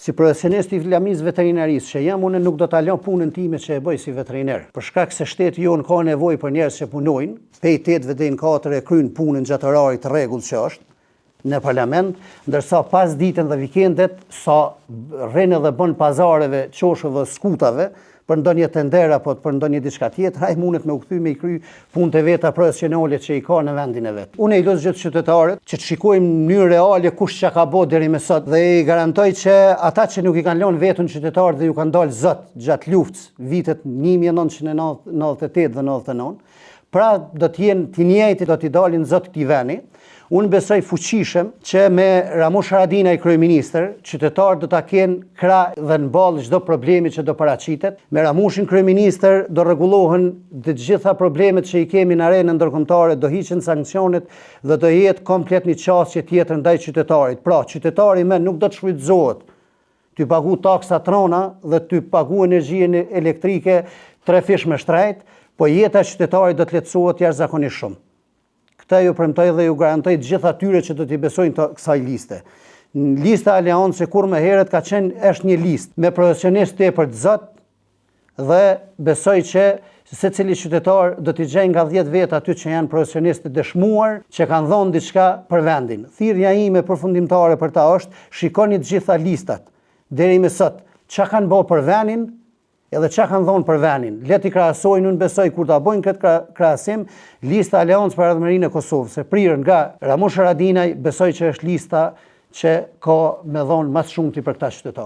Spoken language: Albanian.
Si profesionist i lamisë veterinarisë që jam, unë nuk do ta lë punën time që e bëj si veteriner, për shkak se shteti jonë ka nevojë për njerëz që punojnë, pej 8 deri në 4 e kryen punën gjatë orarit të rregullt që është në parlament, ndërsa pas ditën dhe vikendet sa rrin edhe bën pazareve, qosheve dhe skutave, për ndonjë tender apo për ndonjë diçka tjetër, ai mundet me u kthy me i kry punët e veta profesionale që i ka në vendin e vet. Unë i lus gjithë qytetarët që të shikojmë në mënyrë reale kush çka ka bo deri më sot dhe i garantoj që ata që nuk i kanë lënë vetën qytetarët dhe ju kanë dalë zot gjatë luftës vitet 1998 dhe 99, pra do të jenë të njëjtit do t'i dalin zot këtij vendi. Unë besoj fuqishëm që me Ramush Haradinaj kryeministër, qytetarët do ta kenë krah dhe në ballë çdo problemi që do paraqitet. Me Ramushin kryeministër do rregullohen të gjitha problemet që i kemi në arenën ndërkombëtare, do hiqen sanksionet dhe do jetë komplet një qasje tjetër ndaj qytetarit. Pra, qytetari më nuk do të shfrytëzohet ty pagu taksa t'rona dhe ty pagu energjinë elektrike trefish më shtrejt, po jeta e qytetarit do të lehtësohet jashtëzakonisht shumë. Këtë ju premtoj dhe ju garantoj të gjithë atyre që do t'i besojnë të kësaj liste. Lista Aleancë kurrë më herët ka qenë është një listë me profesionistë tepër të zot dhe besoj që secili qytetar do t'i gjejë nga 10 vetë aty që janë profesionistë të dëshmuar që kanë dhënë diçka për vendin. Thirrja ime përfundimtare për ta është shikoni të gjitha listat deri më sot çka kanë bërë për vendin Edhe çka kanë dhonë për venin. Le t'i krahasojnë, unë besoj kur ta bojnë këtë krahasim, lista Aleancë për Ardhmërinë e Kosovës, e prirë nga Ramush Haradinaj, besoj që është lista që ka me dhonë ma së shumti për këta qytetarë.